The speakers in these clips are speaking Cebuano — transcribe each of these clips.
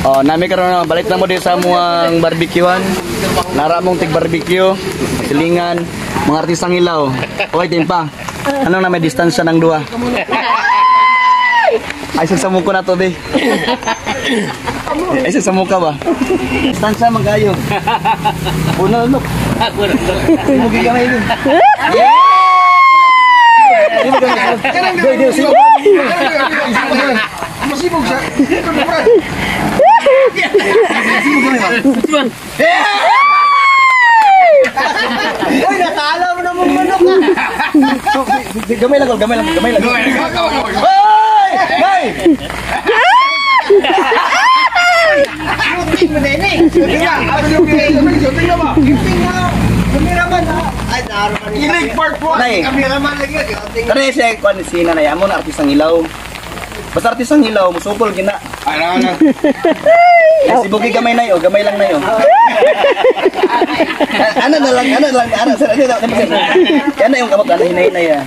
Oh, nami karon na balik na mo di sa muang barbecuean. Nara mong tig barbecue, silingan, mga artistang hilaw. Okay, timpa. Ano na may distansya ng duha? Ay, sa muko na to, be. Ay, sa muka ba? Distansya man kayo. Una, look. Mugi gamay din. Masibog siya. Uy, nakala mo na mong manok ah. Gamay lang, gamay lang, gamay lang. Hoy! Gay! Shooting mo din eh. Shooting na ba? Shooting na. Kameraman ha. Ay, naro ka rin. Ilig part 1. Kameraman lagi. Kani siya kuan si nanay amo na artistang hilaw. Basta artistang hilaw, musukol gina. Ano ano. Si Buki gamay na yo, gamay lang na yo. Ano na lang, ano lang, ano sir, ano na, ano yung kamot ano hinay-hinay ah.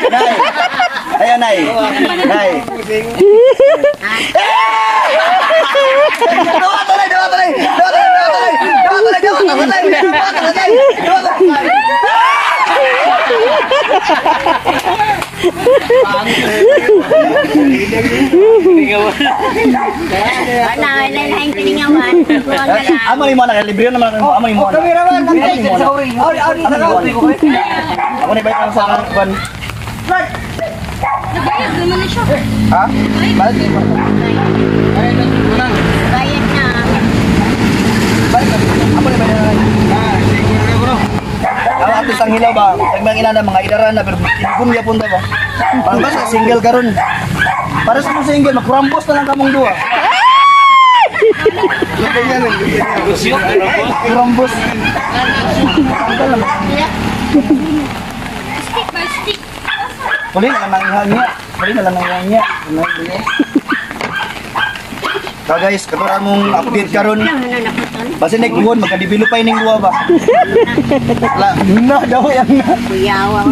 Nay. Ayan, nay. Nay. Dawa to, nay, dawa to, nay. Dawa to, nay, dawa to, nay. Dawa to, nay, dawa to, nay. Dawa to, nay. Amo ni mo na libre naman ako. Amo ni mo na. Kameraman, sorry. Ako ni bayad sa kuan. Nagbayad naman na siya. Ha? Bayad mo. Bayad na. Bayad. Ako ni bayad. Ang ato sang hilaw ba? Tagmang ina na mga idaran na pero kung yapon ta ba? Parang basta single karon. Para sa single makurambos na lang kamong duha. Kurambos. Stick by stick. Huli na lang ang niya. Huli na lang ang niya. So guys, katura mong update karon. Basta nagbuhon, magka-develop pa ining duha ba? La, na daw yan na. Kuyawa,